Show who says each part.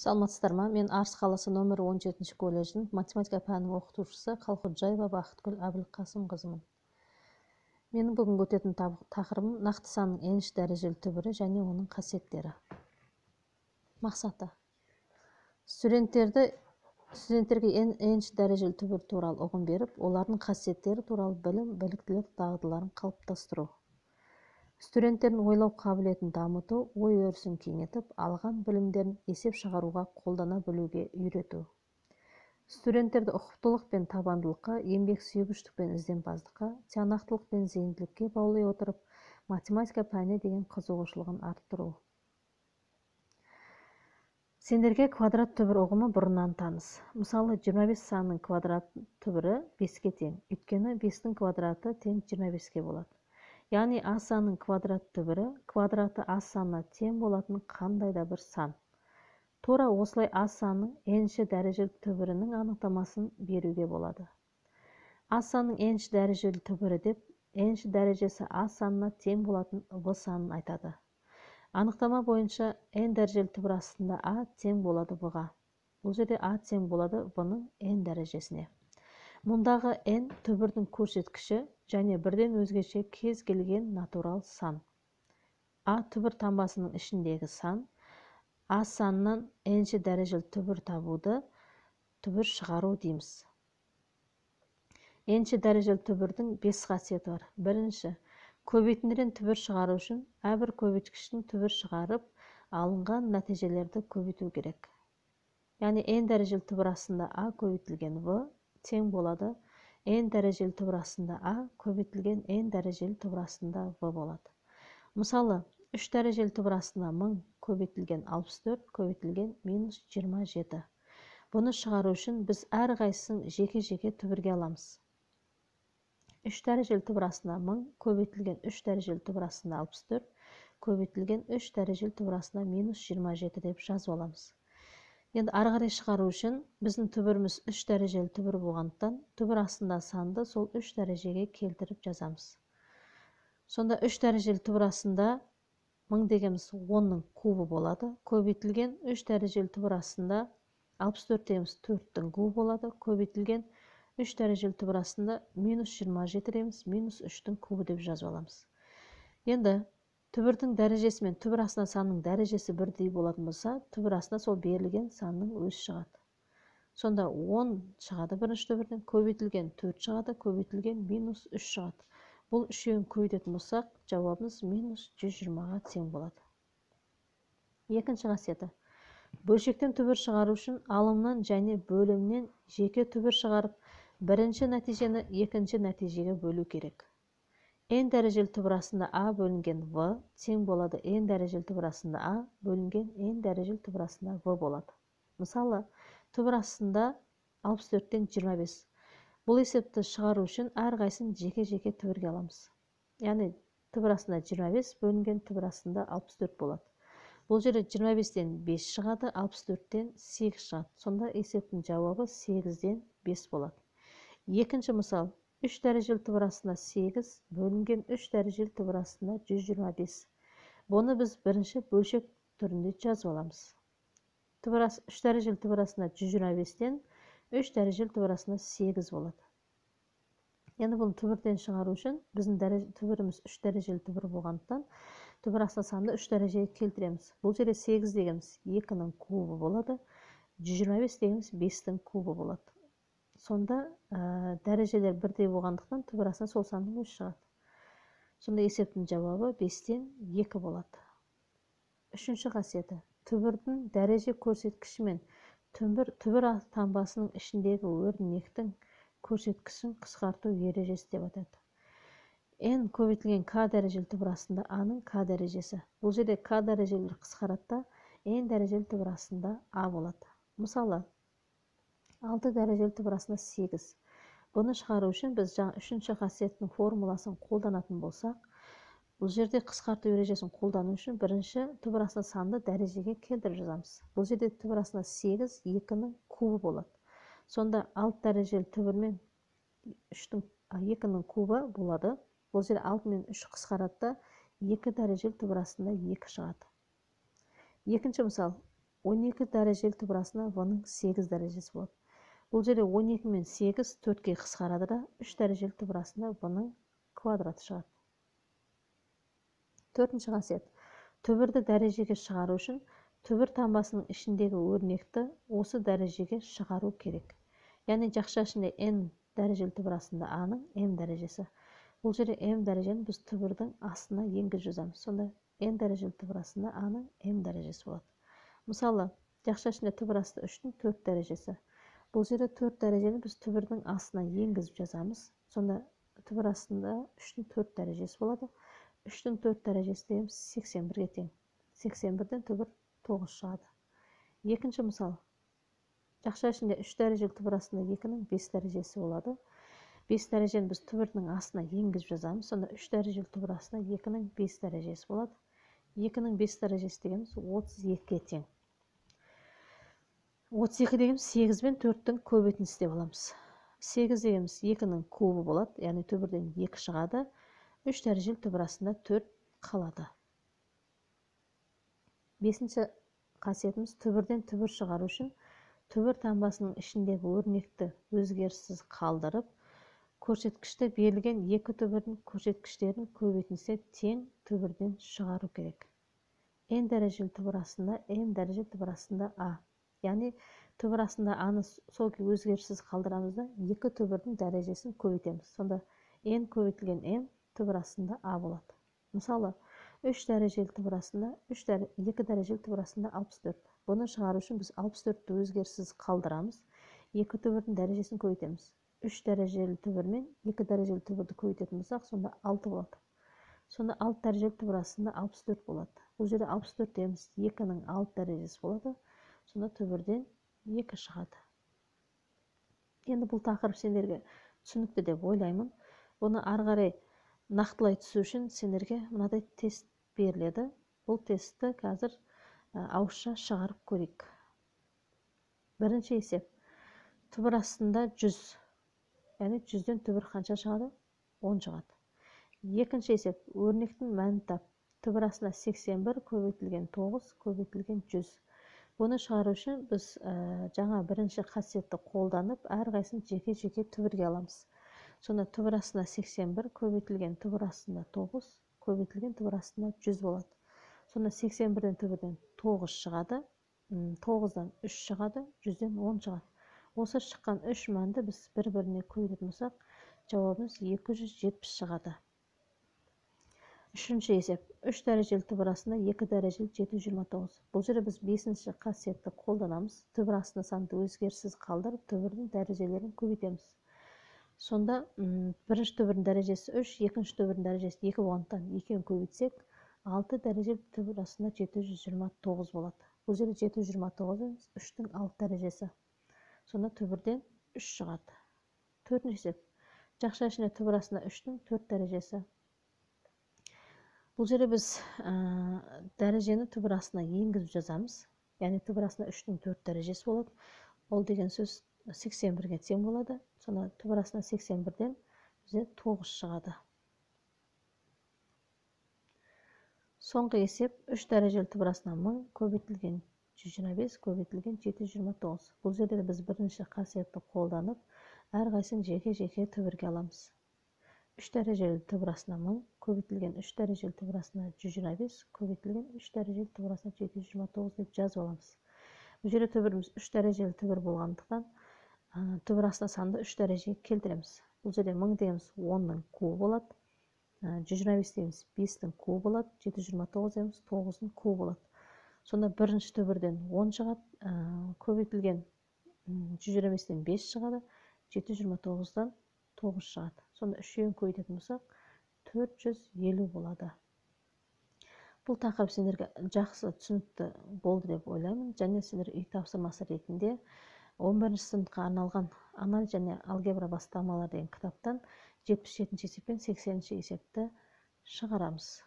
Speaker 1: Саламатсыздар ма? Мен Арыс қаласы нөмірі 17 колледжінің математика пәнінің оқытушысы Қалқоджаева Бақытгүл Әбілқасымқызымын. Менің бүгінгі өтетін тақырыбым нақты санның n-ші дәрежелі түбірі және оның қасиеттері. Мақсаты: студенттерге n-ші дәрежелі түбір туралы ұғым беріп, олардың қасиеттері туралы білім, біліктілік дағдыларын қалыптастыру. Студенттердің ойлау қабілетін дамыту, ой өрісін кеңейтіп, алған білімдерін есеп шығаруға қолдана білуге үйрету. Студенттерді ұқыптылық пен табандылыққа, еңбексүйгіштік пен ізденімпаздыққа, тиянақтылық пен зейінділікке баулай отырып, математика пәніне деген қызығушылығын арттыру. Сендерге квадрат түбір ұғымы бұрыннан таныс. Мысалы, 25 санының квадрат түбірі 5-ке тең. Өйткені 5-тің квадраты тең 25-ке болады. Яғни а санының квадрат түбірі квадраты а санына тең болатын қандай да бір сан. Тура осылай а санының n-ші дәрежелі түбірінің анықтамасын беруге болады. А санының n-ші дәрежелі түбірі деп n-ші дәрежесі а санына тең болатын в санын айтады. Анықтама бойынша n дәрежелі түбір астында а тең болады в-ға. Бұл жерде а тең болады в-ның n дәрежесіне. Мұндағы n түбірдің көрсеткіші және бірден өзгеше кез келген натурал сан. А түбір таңбасының ішіндегі сан, а санынан n-ші дәрежелі түбір табуды түбір шығару дейміз. N-ші дәрежелі түбірдің 5 қасиеті бар. Бірінші, көбейтіндіден түбір шығару үшін әрбір көбейткіштің түбір шығарып, алынған нәтижелерді көбейту керек. Яғни n дәрежелі түбір астында а көбейтілген в тең болады n дәрежелі түбір астында а көбейтілген n дәрежелі түбір астында в болады. Мысалы, 3 дәрежелі түбір астында 1000 көбейтілген 64 көбейтілген минус 27. Бұны шығару үшін біз әрқайсысын жеке-жеке түбірге аламыз. 3 дәрежелі түбір астында 1000 көбейтілген 3 дәрежелі түбір астында 64 көбейтілген 3 дәрежелі түбір астында минус 27 деп жазып аламыз. Енді ары қарай шығару үшін біздің түбіріміз 3 дәрежелі түбір болғандықтан түбір астында санды сол 3 дәрежеге келтіріп жазамыз. Сонда 3 дәрежелі түбір астында 1000 дегеніміз 10-ның кубы болады. Көбейтілген 3 дәрежелі түбір астында 64 дегеніміз 4-тің кубы болады. Көбейтілген 3 дәрежелі түбір астында минус 27 дегеніміз минус 3-тің кубы деп жазып аламыз. Енді түбірдің дәрежесі мен түбір астына санның дәрежесі бірдей болатын болса, түбір астына сол берілген санның өзі шығады. Сонда 10 шығады бірінші түбірден, көбейтілген 4 шығады, көбейтілген минус 3 шығады. Бұл үшеуін көбейтетін болсақ, жауабымыз минус 120-ға тең болады. Екінші қасиеті. Бөлшектен түбір шығару үшін алымнан және бөлімнен жеке түбір шығарып, бірінші нәтижені екінші нәтижеге бөлу керек. N дәрежелі түбір астында а бөлінген в тең болады n дәрежелі түбір астында а бөлінген n дәрежелі түбір астында в болады. Мысалы, түбір астында 64-тен 25. Бұл есепті шығару үшін әрқайсысын жеке-жеке түбірге аламыз. Яғни түбір астында 25 бөлінген түбір астында 64 болады. Бұл жерде 25-тен 5 шығады, 64-тен 8 шығады. Сонда есептің жауабы 8-ден 5 болады. Екінші мысал. 3 дәрежелі түбір астында 8 бөлінген 3 дәрежелі түбір астында 125. Бұны біз бірінші бөлшек түрінде жазып аламыз. 3 дәрежелі түбір астында 125-тен 3 дәрежелі түбір астында 8 болады. Енді бұны түбірден шығару үшін біздің түбіріміз 3 дәрежелі түбір болғандықтан түбір астына санды 3 дәрежеге келтіреміз. Бұл жерде 8 дегеніміз 2-нің кубы болады, 125 дегеніміз 5-тің кубы болады. Сонда дәрежелер бірдей болғандықтан түбір астына сол санның өзі шығады. Сонда есептің жауабы 5-тен 2 болады. Үшінші қасиеті. Түбірдің дәреже көрсеткіші мен түбір таңбасының ішіндегі өрнектің көрсеткішін қысқарту ережесі деп атады. N көбейтілген k дәрежелі түбір астында а-ның k дәрежесі. Бұл жерде k дәрежелер қысқарады да n дәрежелі түбір астында а болады. Мысалы, 6 дәрежелі түбір астында 8. Бұны шығару үшін біз жаңа үшінші қасиеттің формуласын қолданатын болсақ, бұл жерде қысқарту ережесін қолдану үшін бірінші түбір астына санды дәрежеге келтіріп жазамыз. Бұл жерде түбір астында 8 2-нің кубы болады. Сонда 6 дәрежелі түбір мен 2-нің кубы болады. Бұл жерде 6 мен 3 қысқарады да 2 дәрежелі түбір астында 2 шығады. Екінші мысал. 12 дәрежелі түбір астында в-ның 8 дәрежесі болады. Бұл жерде 12 мен 8 4-ке қысқарады да 3 дәрежелі түбір астында в-ның квадраты шығады. Төртінші қасиет. Түбірді дәрежеге шығару үшін түбір таңбасының ішіндегі өрнекті осы дәрежеге шығару керек. Яғни жақша ішінде n дәрежелі түбір астында а-ның m дәрежесі. Бұл жерде m дәрежені біз түбірдің астына енгізіп жазамыз. Сонда n дәрежелі түбір астында а-ның m дәрежесі болады. Мысалы, жақша ішінде түбір асты 3-тің 4 дәрежесі. Бұл жерде 4 дәрежені біз түбірдің астына енгізіп жазамыз. Сонда түбір астында 3-тің 4 дәрежесі болады. 3-тің 4 дәрежесі дегеніміз 81-ге тең. 81-ден түбір 9 шығады. Екінші мысал. Жақша ішінде 3 дәрежелі түбір астында 2-нің 5 дәрежесі болады. 5 дәрежені біз түбірдің астына енгізіп жазамыз. Сонда 3 дәрежелі түбір астында 2-нің 5 дәрежесі болады. 2-нің 5 дәрежесі дегеніміз 32-ге тең. 32 дегеніміз 8 бен 4-тің көбейтіндісі деп аламыз. 8 дегеніміз 2-нің кубы болады, яғни түбірден 2 шығады. 3 дәрежелі түбір астында 4 қалады. Бесінші қасиетіміз түбірден түбір шығару үшін түбір таңбасының ішіндегі өрнекті өзгеріссіз қалдырып, көрсеткішті берілген екі түбірдің көрсеткіштерін көбейтіндісіне тең түбірден шығару керек. N дәрежелі түбір астында m дәрежелі түбір астында а. Яғни түбір астында а-ны сол өзгеріссіз қалдырамыз да екі түбірдің дәрежесін көбейтеміз. Сонда n көбейтілген m түбір астында а болады. Мысалы, 3 дәрежелі түбір астында 2 дәрежелі түбір астында 64. Бұны шығару үшін біз 64-ті өзгеріссіз қалдырамыз, екі түбірдің дәрежесін көбейтеміз. 3 дәрежелі түбір мен 2 дәрежелі түбірді көбейтетін болсақ, сонда 6 болады. Сонда 6 дәрежелі түбір астында 64 болады. Бұл жерде 64 дейміз, 2-нің 6 дәрежесі болады. Сонда түбірден 2 шығады. Енді бұл тақырып сендерге түсінікті деп ойлаймын. Бұны ары қарай нақтылай түсу үшін сендерге мынадай тест беріледі. Бұл тестті қазір ауызша шығарып көрейік. Бірінші есеп. Түбір астында 100. Яғни 100-ден түбір қанша шығады? 10 шығады. Екінші есеп. Өрнектің мәнін тап. Түбір астында 81 көбейтілген 9 көбейтілген 100. Бұны шығару үшін біз жаңа бірінші қасиетті қолданып, әрқайсысын жеке-жеке түбірге аламыз. Сонда түбір астында 81 көбейтілген түбір астында 9 көбейтілген түбір астында 100 болады. Сонда 81-ден түбірден 9 шығады, 9-дан 3 шығады, 100-ден 10 шығады. Осы шыққан 3 мәнді біз бір-біріне көбейтетін болсақ, жауабымыз 270 шығады. Үшінші есеп. 3 дәрежелі түбір астында 2 дәрежелі 729. Бұл жерде біз 5-ші қасиетті қолданамыз. Түбір астында санды өзгеріссіз қалдырып, түбірдің дәрежелерін көбейтеміз. Сонда бірінші түбірдің дәрежесі 3, екінші түбірдің дәрежесі 2 болғандықтан екеуін көбейтсек, 6 дәрежелі түбір астында 729 болады. Бұл жерде 729 3-тің 6 дәрежесі. Сонда түбірден 3 шығады. Төртінші есеп. Жақша ішінде түбір астында 3-тің 4 дәрежесі. Бұл жерде біз дәрежені түбір астына енгізіп жазамыз. Яғни түбір астында 3-тің 4 дәрежесі болады. Ол деген сөз 81-ге тең болады. Сонда түбір астында 81-ден бізде 9 шығады. Соңғы есеп 3 дәрежелі түбір астына 1000 көбейтілген 125 көбейтілген 729. Бұл жерде біз бірінші қасиетті қолданып, әрқайсысын жеке-жеке түбірге аламыз. 3 дәрежелі түбір астына 1000 көбейтілген 3 дәрежелі түбір астына 125 көбейтілген 3 дәрежелі түбір астына 729 деп жазып аламыз. Бұл жерде түбіріміз 3 дәрежелі түбір болғандықтан түбір астына санды 3 дәрежеге келтіреміз. Бұл жерде 1000 дегеніміз 10-ның кубы болады. 125 дегеніміз 5-тің кубы болады. 729 дегеніміз 9-ның кубы болады. Сонда бірінші түбірден 10 шығады, көбейтілген 125-тен 5 шығады, 729-дан 9 шығады. Сонда үшеуін көбейтетін болсақ, 450 болады. Бұл тақырып сендерге жақсы түсінікті болды деп ойлаймын. Және сендер үй тапсырмасы ретінде 11 сыныпқа арналған анализ және алгебра бастамалары деген кітаптан 77 есеп пен 80 есепті шығарамыз.